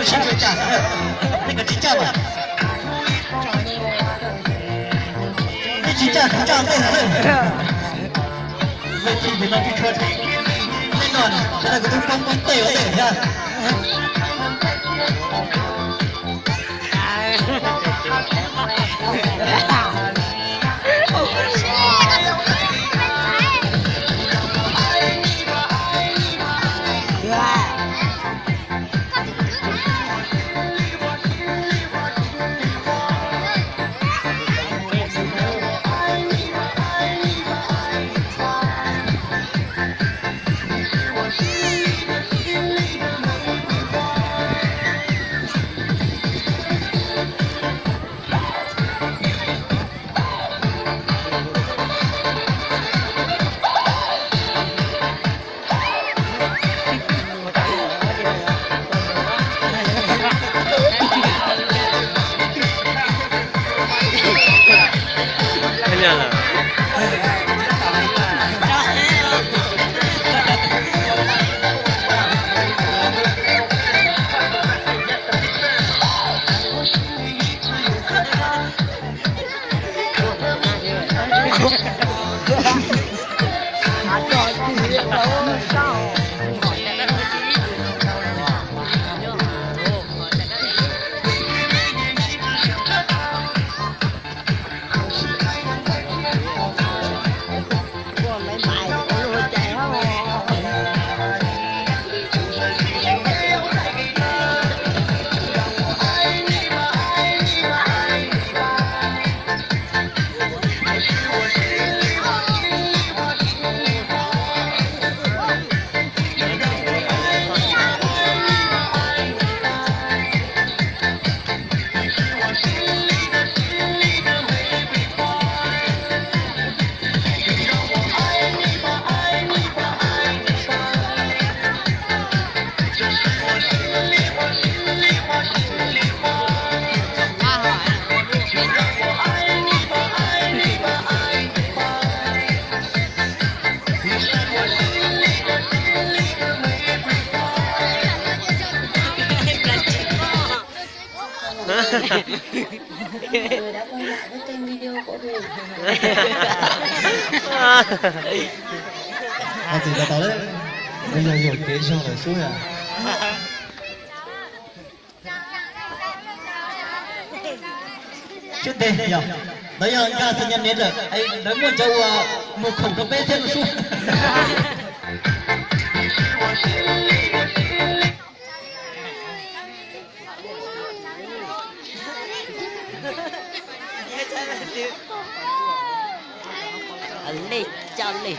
Sib tsis caj, nej kav tsij caj mas. Nej tsis caj kuv caj ntej no lawm. Lej thib ntawm no twb tshuav tsev, nej no, sawv daws kuv twb poob pib tej ua ntej thiab. Người đã quay lại với kênh video của Huyền. Ho txim tau tau lawm, nws yog yuam kev zog lawm xwb. Cub nteg yog, ntawd yog nkag xi nyob neb lawm, ntawd muaj cov uas mus khoom rau peb thiab no xwb. Lej coj lej.